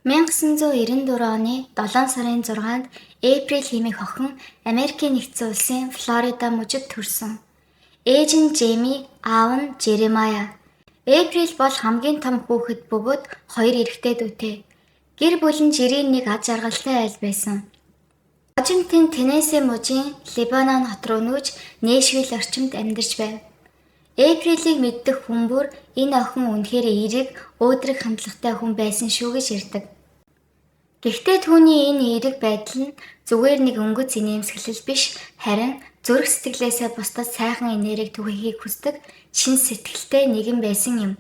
1994 оны 7 сарын 6-нд Эйприл хэмээх охин Америкийн Нэгдсэн Улсын Флорида мужид төрсөн. Ээж нь Жеми, аав нь Жеремая. Эйприл бол хамгийн том хүүхэд бөгөөд хоёр эрэгтэй дүүтэй. Гэр бүл нь 91 аз жаргалтай айл байсан. Хожимтын Теннесси мужийн Лебанон хот руу нүүж Нэшвилл орчимд амьдарч байв. Эйприлийг мэддэг хүн бүр энэ охин үнэхээр эерэг, өөдрөг хандлагатай хүн байсан шүү гэж ярьдаг. Гэхдээ түүний энэ эерэг байдал нь зүгээр нэг өнгөц инээмсэглэл биш, харин зүрх сэтгэлээсээ бусдад сайхан энерги түгээхийг хүсдэг чин сэтгэлтэй нэгэн байсан юм.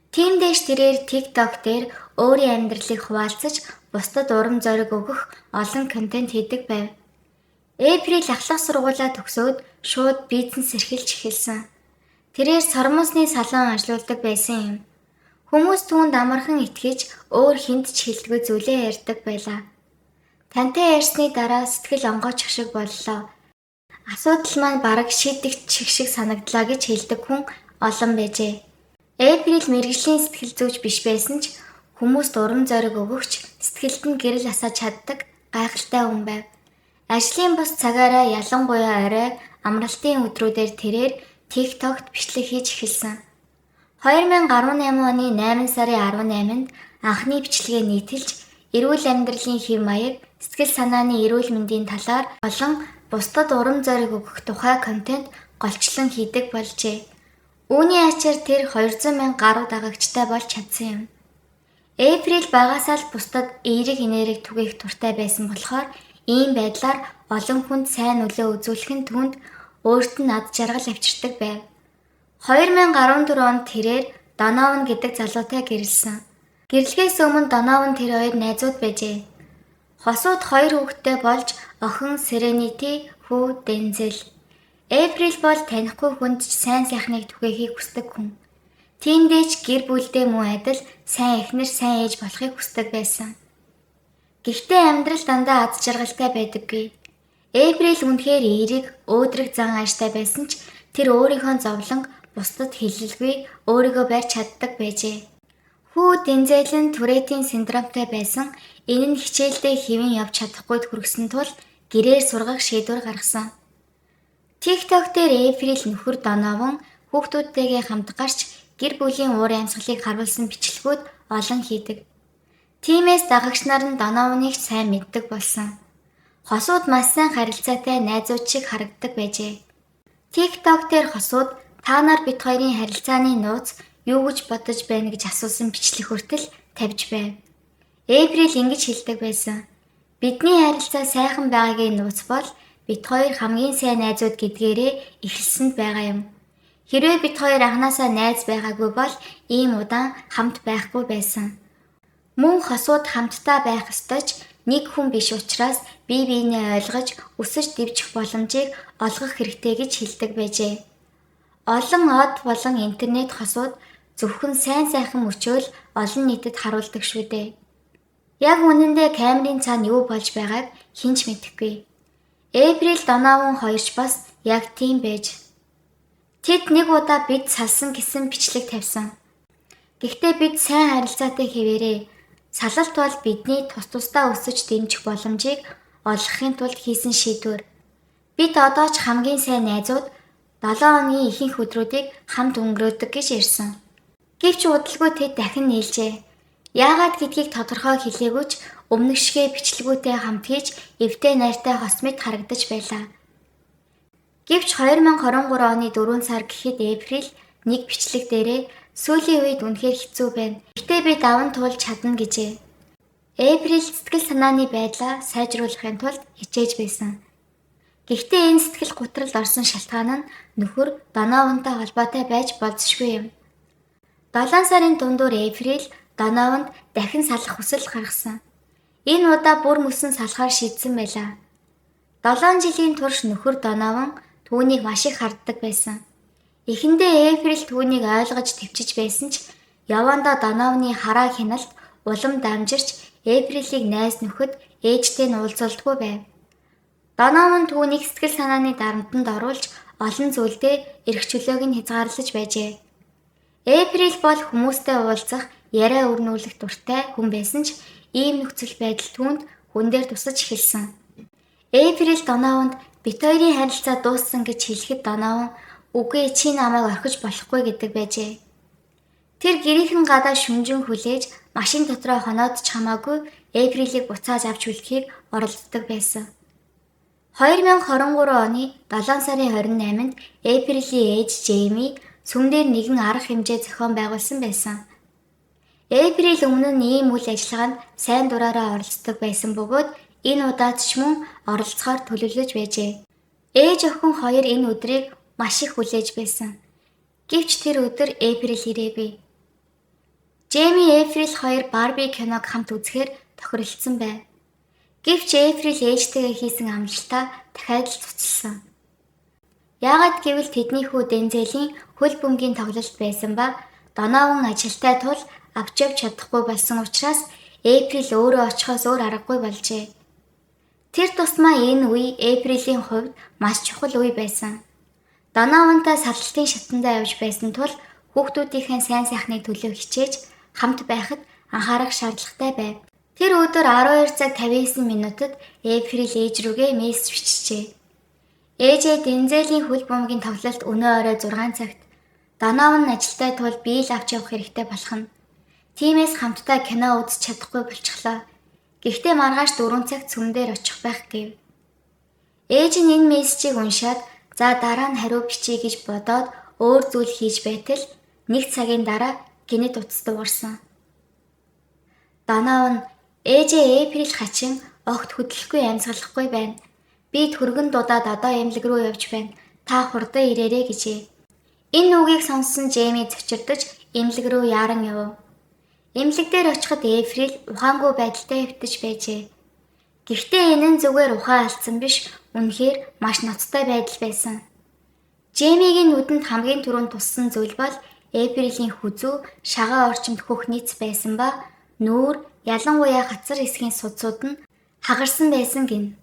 Тийм дээш тэрээр TikTok дээр өөрийн амьдралыг хуваалцаж, бусдад урам зориг өгөх олон контент хийдэг байв. Эйприл ахлах сургуулиа төгсөөд шууд бизнес эрхэлж эхэлсэн. Тэрээр сормуусны салон ажилуулдаг байсан юм. Хүмүүс түүнд амархан итгэж, өөр хэнд ч хэлдэггүй зүйлээ ярьдаг байлаа. Тантай ярьсны дараа сэтгэл онгойчих шиг боллоо. Асуудал маань бараг шийдэгдчих шиг санагдлаа гэж хэлдэг хүн олон байжээ. Эйприл мэргэжлийн сэтгэл зүйч биш байсан ч хүмүүст урам зориг өгөгч, сэтгэлд нь гэрэл асааж чаддаг гайхалтай хүн байв. Ажлын бус цагаараа, ялангуяа орой амралтын өдрүүдээр тэрээр TikTok-т бичлэг хийж эхэлсэн. 2018 оны 8 сарын 18-нд анхны бичлэгээ нийтэлж, эрүүл амьдралын хэв маяг, сэтгэл санааны эрүүл мэндийн талаар болон бусдад урам зориг өгөх тухай контент голчлон хийдэг болжээ. Үүний ачаар тэр 200 мянга гаруй дагагчтай болж чадсан юм. Эйприл багасаа л бусдад эерэг энерги түгээх дуртай байсан болохоор ийм байдлаар олон хүнд сайн нөлөө үзүүлэх нь түүнд өөрт нь аз жаргал авчирдаг байв. 2014 онд тэрээр Донован гэдэг залуутай гэрлэсэн. Гэрлэхээс өмнө Донован тэр хоёр найзууд байжээ. Хосууд хоёр хүүхэдтэй болж охин Серенити, хүү Дензел. Эйприл бол танихгүй хүнд ч сайн сайхныг түгээхийг хүсдэг хүн. Тиймдээ ч гэр бүлдээ мөн адил сайн эхнэр, сайн ээж болохыг хүсдэг байсан. Гэхдээ амьдрал дандаа аз жаргалтай байдаггүй. Эйприл үнэхээр эерэг, өөдрөг зан ааштай байсан ч тэр өөрийнхөө зовлонг бусдад хэлэлгүй өөрийгөө барьж чаддаг байжээ. Хүү Дензел нь Туретийн синдромтой байсан. Энэ нь хичээлдээ хэвэн явж чадахгүйд хүргэсэн тул гэрээр сургах шийдвэр гаргасан. TikTok дээр Эйприл нөхөр Донован хүүхдүүдтэйгээ хамт гарч гэр бүлийн уур амьсгалыг харуулсан бичлэгүүд олон хийдэг. Тиймээс дагагч нар нь Донованыг сайн мэддэг болсон. Хосууд маш сайн харилцаатай найзууд шиг харагддаг байжээ. TikTok дээр хосууд та нар бид хоёрын харилцааны нууц юу гэж бодож байна гэж асуусан бичлэг хүртэл тавьж байв. Эйприл ингэж хэлдэг байсан. Бидний харилцаа сайхан байгаагийн нууц бол бид хоёр хамгийн сайн найзууд гэдгээрээ эхэлсэнд байгаа юм. Хэрвээ бид хоёр анхнаасаа найз байгаагүй бол ийм удаан хамт байхгүй байсан. Мөн хосууд хамтдаа байх ёстой ч нэг хүн биш учраас бие биенээ ойлгож өсөж дэвжих боломжийг олгох хэрэгтэй гэж хэлдэг байжээ. Олон од болон интернет хосууд зөвхөн сайн сайхан мөчөөл олон нийтэд харуулдаг шүү дээ. Яг үнэндээ камерын цаана юу болж байгааг хэн ч мэдэхгүй. Эйприл Донован хоёрч бас яг тийм байж. Тэд нэг удаа бид салсан гэсэн бичлэг тавьсан. Гэхдээ бид сайн харилцаатай хэвээрээ. Салалт бол бидний тус тусдаа өсөж дэмжих боломжийг олгохын тулд хийсэн шийдвэр. Бид одоо ч хамгийн сайн найзууд 7 хоногийн ихэнх өдрүүдийг хамт өнгөрөөдөг гэж ярьсан. Гэвч удалгүй тэд дахин нийлжээ. Яагаад гэдгийг тодорхой хэлээгүй ч өмнөх шигээ бичлэгүүдээ хамт хийж эвтэй найртай хос мэт харагдаж байлаа. Гэвч 2023 оны 4 сар гэхэд Эйприл нэг бичлэг дээрээ сүүлийн үед үнэхээр хэцүү байна. Гэхдээ би даван туулж чадна гэжээ. Эйприл сэтгэл санааны байдлаа сайжруулахын тулд хичээж байсан. Гэхдээ энэ сэтгэл гутралд орсон шалтгаан нь нөхөр Доновантай холбоотой байж болзошгүй юм. 7 сарын дундуур Эйприл Донованд дахин салах хүсэл гаргасан. Энэ удаа бүр мөсөн салахаар шийдсэн байлаа. 7 жилийн турш нөхөр Донован түүнийг маш их харддаг байсан. Эхэндээ Эйприл түүнийг ойлгож тэвчиж байсан ч явандаа Доновны хараа хяналт улам дамжирч Эйприлийг найз нөхөд ээжтэй нь уулзуулдаггүй байв. Донован түүнийг сэтгэл санааны дарамтанд оруулж олон зүйлдээ эрх чөлөөг нь хязгаарлаж байжээ. Эйприл бол хүмүүстэй уулзах, яриа өрнүүлэх дуртай хүн байсан ч Ийм нөхцөл байдал түүнд хүн дээр тусаж эхэлсэн. Эйприл Донованд бит хоёрын харилцаа дууссан гэж хэлэхэд Донован үгүй чи намайг орхиж болохгүй гэдэг байжээ. Тэр гэрийнхэн гадаа шүнжин хүлээж машин дотроо хоноод ч хамаагүй Эйприлийг буцааж авч хүлдэхийг оролддог байсан. 2023 оны 7 сарын 28-нд Эйприлийн ээж Джейми сүм дээр нэгэн арга хэмжээ зохион байгуулсан байсан. Эйприл өмнө нь ийм үйл ажиллагаанд сайн дураараа оролцдог байсан бөгөөд энэ удаад ч мөн оролцохоор төлөвлөж байжээ. Ээж охин хоёр энэ өдрийг маш их хүлээж байсан. Гэвч тэр өдөр Эйприл ирээгүй. Джейми Эйприл хоёр Барби киног хамт үзэхээр тохиролцсон байв. Гэвч Эйприл ээжтэйгээ хийсэн амлалтаа дахиад л цуцалсан. Яагаад гэвэл тэдний хүү Дензелийн хөл бөмбөгийн тоглолт байсан ба Донован ажилтай тул авч явж чадахгүй болсон учраас Эйприл өөрөө очихоос өөр аргагүй болжээ. Тэр тусмаа энэ үе Эйприлийн хувьд маш чухал үе байсан. Доновантай салалтын шатандаа явж байсан тул хүүхдүүдийнхээ сайн сайхны төлөө хичээж хамт байхад анхаарах шаардлагатай байв. Тэр өдөр 12 цаг 59 минутад Эйприл ээж рүүгээ мессеж бичжээ. Ээжээ Дензелийн хөл бөмбөгийн тоглолт өнөө орой 6 цагт Донован ажилтай тул биел авч явах хэрэгтэй болох нь. Тиймээс хамтдаа кино үзэж чадахгүй болчихлоо. Гэхдээ маргааш 4 цагт сүм дээр очих байх гэв. Ээж нь энэ мессежийг уншаад за дараа нь хариу бичье гэж бодоод өөр зүйл хийж байтал нэг цагийн дараа гэнэт утас дуугарсан. Донован ээжээ Эйприл хачин огт хөдлөхгүй амьсгалахгүй байна. Би түргэн дуудаад одоо эмнэлэг рүү явж байна. Та хурдан ирээрэй гэжээ. Энэ үгийг сонссон Джейми цочирдож эмнэлэг рүү яаран явв. Эмнэлэг дээр очиход Эйприл ухаангүй байдалтай хэвтэж байжээ. Гэхдээ энэ нь зүгээр ухаан алдсан биш, үнэхээр маш ноцтой байдал байсан. Джеймигийн нүдэнд хамгийн түрүүнд туссан зүйл бол Эйприлийн хүзүү шагаа орчимд хөх нийц байсан ба нүүр, ялангуяа хацар хэсгийн судсууд нь хагарсан байсан гэнэ.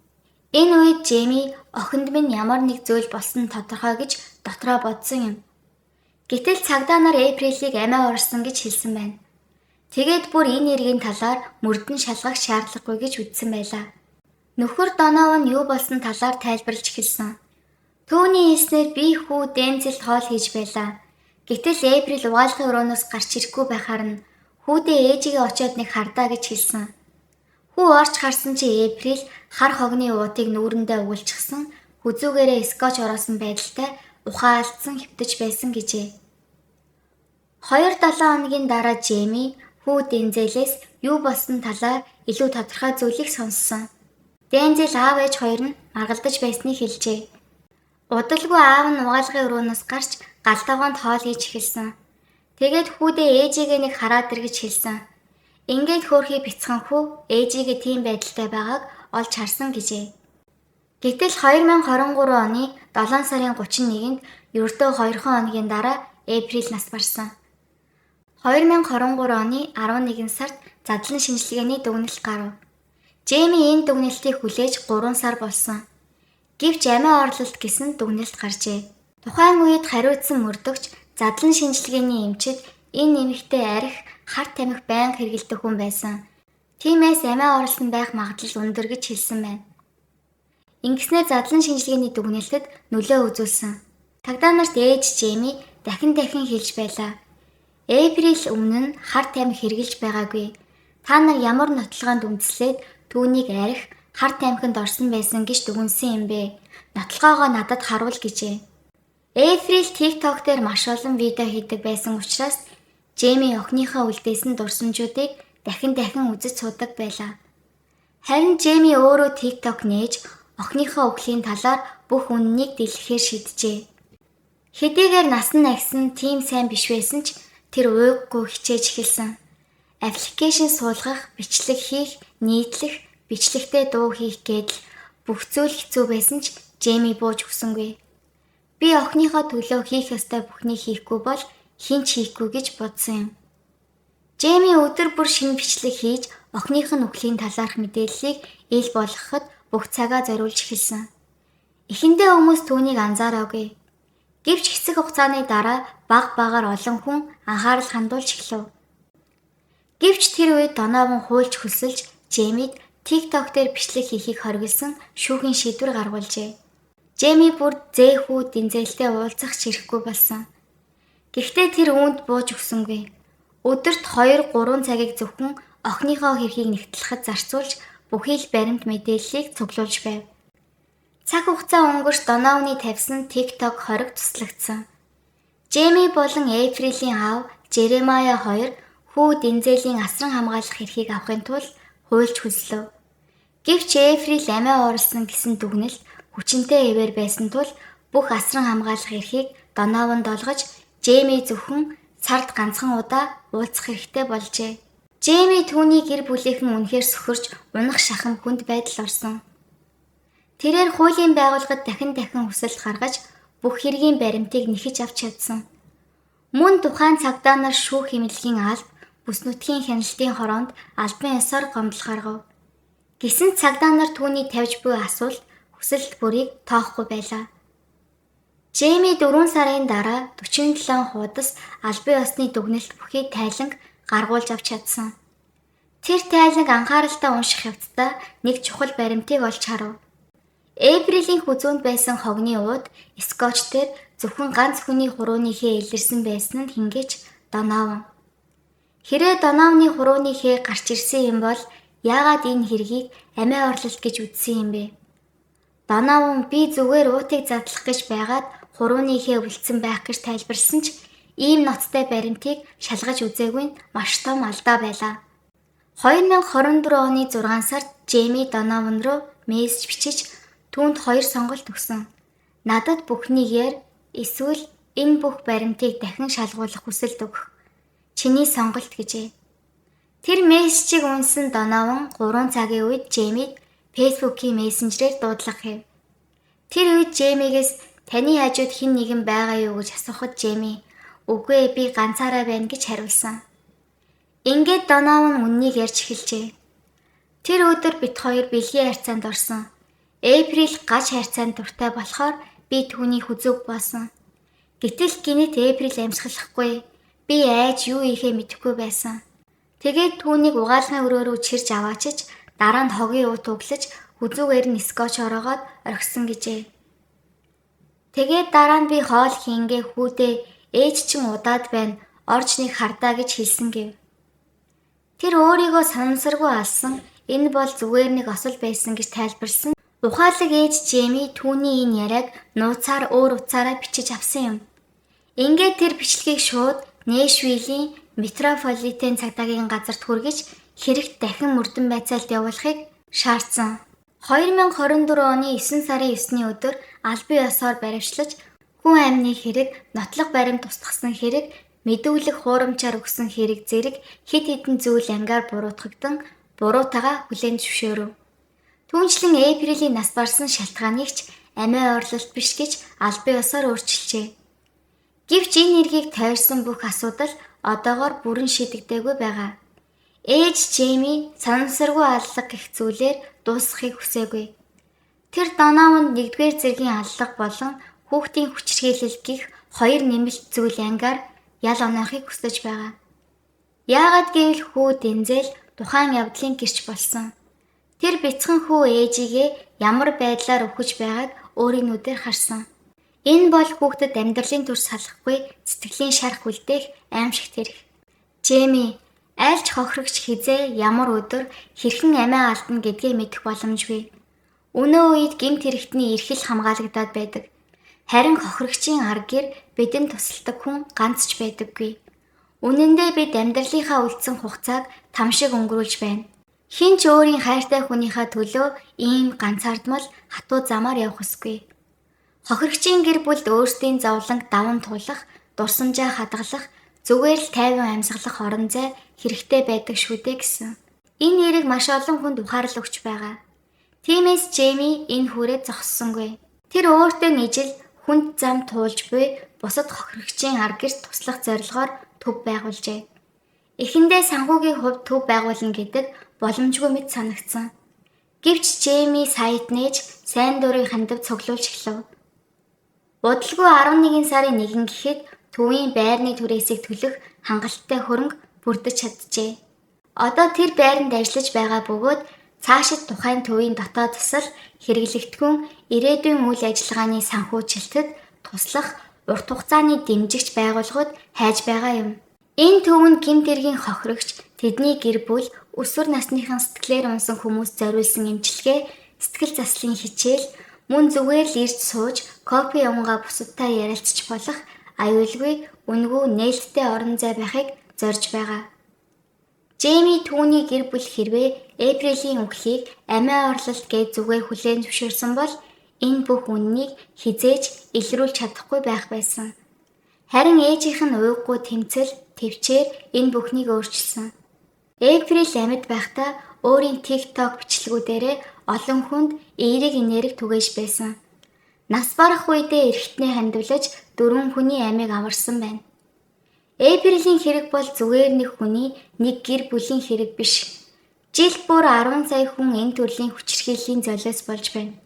Энэ үед Джейми охинд минь ямар нэг зүйл болсон тодорхой гэж дотроо бодсон юм. Гэтэл цагдаа нар Эйприлийг амиа оруулсан гэж хэлсэн байна. Тэгээд бүр энэ эргийн талаар мөрдөн шалгах шаардлагагүй гэж үзсэн байлаа. Нөхөр Донован юу болсон талаар тайлбарлаж эхэлсэн. Түүний хэлснээр би хүү Дензелд хоол хийж байлаа. Гэтэл Эйприл угаалгын өрөөнөөс гарч ирэхгүй байхаар нь хүүдээ ээжигээ очиод нэг хардаа гэж хэлсэн. Хүү орч харсан чи Эйприл хар хогны уутыг нүүрэндээ угуулчихсан, хүзүүгээрээ скотч ороосон байдалтай ухаан алдсан хэвтэж байсан гэжээ. 2-7 хоногийн дараа Джейми хүү Дензелээс юу болсон талаар илүү тодорхой зүйлийг сонссон. Дензел аав ээж хоёр нь маргалдаж байсныг хэлжээ. Удалгүй аав нь угаалгын өрөөнөөс гарч гал тогоонд хоол хийж эхэлсэн. Тэгээд хүүдээ ээжигээ нэг хараад ир гэж хэлсэн. Ингээд хөөрхий бяцхан хүү ээжигээ тийм байдалтай байгааг олж харсан гэжээ. Гэтэл 2023 оны 7 сарын 31-нд ердөө 2 хоногийн дараа Эйприл нас барсан. 2023 оны 11 сард задлан шинжилгээний дүгнэлт гарав. Джейми энэ дүгнэлтийг хүлээж 3 сар болсон. Гэвч амиа орлолт гэсэн дүгнэлт гарчээ. Тухайн үед хариуцсан мөрдөгч задлан шинжилгээний эмчид энэ эмэгтэй архи, хар тамхи байнга хэрэглэдэг хүн байсан. Тиймээс амиа оруулсан байх магадлал өндөр гэж хэлсэн байна. Ингэснээр задлан шинжилгээний дүгнэлтэд нөлөө үзүүлсэн. Цагдаа нарт ээж Джейми дахин дахин хэлж байлаа. Эйприл өмнө нь хар тамхи хэрэглэж байгаагүй. Та нар ямар нотолгоонд үндэслээд түүнийг архи, хар тамхинд орсон байсан гэж дүгнэсэн юм бэ? Нотолгоогоо надад харуул гэжээ. Эйприл TikTok дээр маш олон видео хийдэг байсан учраас Джейми охиныхоо үлдээсэн дурсамжуудыг дахин дахин үзэж суудаг байлаа. Харин Джейми өөрөө TikTok нээж охиныхоо үхлийн талаар бүх үнэнийг дэлгэхээр шийджээ. Хэдийгээр нас нь агсан тийм сайн биш байсан ч тэр уйггүй хичээж эхэлсэн. Аппликейшн суулгах, бичлэг хийх, нийтлэх, бичлэгтэй дуу хийх гэдэл бүх зүйл хэцүү байсан ч Джейми бууж өгсөнгүй. Би охиныхоо төлөө хийх ёстой бүхнийг хийхгүй бол хэн ч хийхгүй гэж бодсон юм. Джейми өдөр бүр шинэ бичлэг хийж охиных нь үхлийн талаарх мэдээллийг ил болгоход бүх цагаа зориулж эхэлсэн. Эхэндээ хүмүүс түүнийг анзаараагүй. Гэвч хэсэг хугацааны дараа бага багаар олон хүн анхаарал хандуулж эхлэв. Гэвч тэр үед Донован хуульч хөлсөлж Жемид TikTok дээр бичлэг хийхийг хориглосон шүүхийн шийдвэр гаргуулжээ. Жеми бүр зээ хүү Дензелтэй уулзах ч эрхгүй болсон. Гэхдээ тэр үүнд бууж өгсөнгүй. Өдөрт 2 3 цагийг зөвхөн охиныхоо хэрхийг нэгтлэхэд зарцуулж бүхий л баримт мэдээллийг цуглуулж байв. Цаг хугацаа өнгөрч Доновны тавьсан TikTok хориг туслагдсан. Жеми болон Эйприлийн аав Жеремая хоёр хүү Дензелийн асран хамгаалах эрхийг авахын тулд хуульч хүслэв. Гэвч Эйприл амиа оруулсан гэсэн дүгнэлт хүчинтэй хэвээр байсан тул бүх асран хамгаалах эрхийг Донованд олгож Жеми зөвхөн сард ганцхан удаа уулзах эрхтэй болжээ. Жеми түүний гэр бүлийнхэн үнэхээр сөхөрч унах шахам хүнд байдал орсон. Тэрээр хуулийн байгууллагад дахин дахин хүсэлт гаргаж бүх хэргийн баримтыг нэхэж авч чадсан. Мөн тухайн цагдаа нар шүүх хэмнэлгийн алба бүс нутгийн хяналтын хороонд албан ёсоор гомдол гаргав. Гэсэн ч цагдаа нар түүний тавьж буй асуулт хүсэлт бүрийг тоохгүй байлаа. Жеми 4 сарын дараа 47 хуудас албан ёсны дүгнэлт бүхий тайланг гаргуулж авч чадсан. Тэр тайланг анхааралтай унших явцдаа нэг чухал баримтыг олж харав. Эйприлийн хүзүүнд байсан хогны ууд скотч дээр зөвхөн ганц хүний хурууны хээ илэрсэн байсан нь хингээч Донован. Хэрвээ Доновны хурууны хээ гарч ирсэн юм бол яагаад энэ хэргийг амиа орлолт гэж үзсэн юм бэ? Донован би зүгээр уутыг задлах гэж байгаад хурууны хээ үлдсэн байх гэж тайлбарласан ч ийм ноцтой баримтыг шалгаж үзээгүй нь маш том алдаа байлаа. 2024 оны 6 сард Жеми Донован руу мессеж бичиж түүнд хоёр сонголт өгсөн. Надад бүхнийг ярь эсвэл энэ бүх баримтыг дахин шалгуулах хүсэлт өгөх. Чиний сонголт гэжээ. Тэр мессежийг уншсан Донован 3 цагийн үед Жемид Facebook-ийн мессенжерээр дуудлага хийв. Тэр үед Жемигээс таны хажууд хэн нэгэн байгаа юу гэж асуухад Жеми үгүй ээ би ганцаараа байна гэж хариулсан. Ингээд Донован үнэнийг ярьж эхэлжээ. Тэр өдөр бид хоёр бэлгийн харьцаанд орсон. Эйприл гаж харьцаанд дуртай болохоор би түүний хүзүүг боосон. Гэтэл гэнэт Эйприл амьсгалахгүй. Би айж юу хийхээ мэдэхгүй байсан. Тэгээд түүнийг угаалгын өрөө рүү чирж аваачиж дараа нь хогийн уут углаж хүзүүгээр нь скотч ороогоод орхисон гэжээ. Тэгээд дараа нь би хоол хийнгээ хүүдээ ээж чинь удаад байна орж нэг хардаа гэж хэлсэн гэв. Тэр өөрийгөө санамсаргүй алсан энэ бол зүгээр нэг осол байсан гэж тайлбарласан. Ухаалаг ээж Жеми түүний энэ яриаг нууцаар өөр утсаараа бичиж авсан юм. Ингээд тэр бичлэгийг шууд Нэшвиллийн Метрополитен цагдаагийн газарт хүргэж хэрэгт дахин мөрдөн байцаалт явуулахыг шаардсан. 2024 оны 9 сарын 9-ний өдөр албан ёсоор баривчлаж хүн амны хэрэг, нотлох баримт устгасан хэрэг, мэдүүлэг хуурамчаар өгсөн хэрэг зэрэг хэд хэдэн зүйл ангаар буруутгагдан буруутайгаа хүлээн зөвшөөрөв. Түүнчлэн Эйприлийн нас барсан шалтгааныг ч амиа орлолт биш гэж албан ёсоор өөрчилжээ. Гэвч энэ эргийг тойрсон бүх асуудал одоогоор бүрэн шийдэгдээгүй байгаа. Ээж Жеми санамсаргүй аллага гэх зүйлээр дуусгахыг хүсээгүй. Тэр Донованд нэгдүгээр зэргийн аллага болон хүүхдийн хүчирхийлэл гэх хоёр нэмэлт зүйл ангаар ял оноохыг хүсэж байгаа. Яагаад гэвэл хүү Дензел тухайн явдлын гэрч болсон. Тэр бяцхан хүү ээжигээ ямар байдлаар үхэж байгааг өөрийн нүдээр харсан. Энэ бол хүүхдэд амьдралын турш салахгүй сэтгэлийн шарх үлдээх аймшигт хэрэг. Жеми аль ч хохирогч хэзээ ямар өдөр хэрхэн амиа алдна гэдгээ мэдэх боломжгүй. Өнөө үед гэмт хэрэгтний эрх л хамгаалагдаад байдаг. Харин хохирогчийн ар гэр бидэнд тусалдаг хүн ганц ч байдаггүй. Үнэн дээр бид амьдралынхаа үлдсэн хугацааг там шиг өнгөрүүлж байна. Хэн ч өөрийн хайртай хүнийхээ төлөө ийм ганцаардмал хатуу замаар явах ёсгүй. Хохирогчийн гэр бүлд өөрсдийн зовлонг даван туулах, дурсамжаа хадгалах, зүгээр л тайван амьсгалах орон зай хэрэгтэй байдаг шүү дээ гэсэн. Энэ нэрийг маш олон хүнд ухаарал өгч байгаа. Тиймээс Жеми энэ хүрээ зогссонгүй. Тэр өөртөө нийжил хүнд зам туулж буй бусад хохирогчийн ар гэрт туслах зорилгоор төв байгуулжээ. Эхэндээ санхүүгийн хувьд төв байгуулна гэдэг боломжгүй мэт санагдсан. Гэвч Жеми сайт нээж сайн дурын хандив цуглуулж эхлэв. Удалгүй 11 сарын 1 гэхэд төвийн байрны түрээсийг төлөх хангалттай хөрөнгө бүрдэж чаджээ. Одоо тэр байранд ажиллаж байгаа бөгөөд цаашид тухайн төвийн дотоод засал, хэрэглэгдэхүүн, ирээдүйн үйл ажиллагааны санхүүжилтэд туслах урт хугацааны дэмжигч байгууллагууд хайж байгаа юм. Энэ төв нь гэмт хэргийн хохирогч, тэдний гэр бүл, өсвөр насныхан сэтгэлээр унсан хүмүүст зориулсан эмчилгээ, сэтгэл заслын хичээл, мөн зүгээр л ирж сууж кофе уунгаа бусадтай ярилцаж болох аюулгүй, үнэгүй нээлттэй орон зай байхыг зорж байгаа. Джейми түүний гэр бүл хэрвээ Эйприлийн үхлийг амиа орлолт гэж зүгээр хүлээн зөвшөөрсөн бол энэ бүх үнэнийг хэзээ ч илрүүлж чадахгүй байх байсан. Харин ээжийнх нь уйггүй тэмцэл, тэвчээр энэ бүхнийг өөрчилсөн. Эйприл амьд байхдаа өөрийн TikTok бичлэгүүдээрээ олон хүнд эерэг энерги түгээж байсан. Нас барах үедээ эргэтнээ хандивлаж 4 хүний амийг аварсан байна. Эйприлийн хэрэг бол зүгээр нэг хүний, нэг гэр бүлийн хэрэг биш. Жил бүр 10 сая хүн энэ төрлийн хүчирхийллийн золиос болж байна.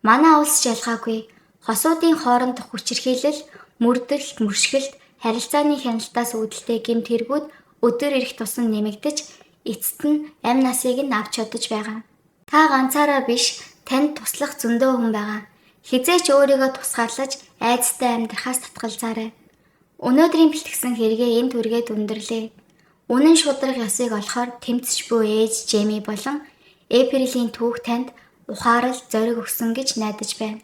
Манай улс ч ялгаагүй. Хосуудын хоорондох хүчирхийлэл, мөрдөлт, мөршгөлт, харилцааны хяналтаас үүдэлтэй гэмт хэрэгүүд өдөр ирэх тусам нэмэгдэж, эцэст нь амь насыг нь авч чадаж байгаа. Та ганцаараа биш, танд туслах зөндөө хүн байгаа. Хэзээ ч өөрийгөө тусгаарлаж, айдастай амьдрахаас татгалзаарай. Өнөөдрийн бэлтгэсэн хэрэгээ энд хүргээд өндөрлөө. Үнэн шударга ёсыг олохоор тэмцэж буй ээж Жеми болон Эприлийн түүх танд ухаарал зориг өгсөн гэж найдаж байна.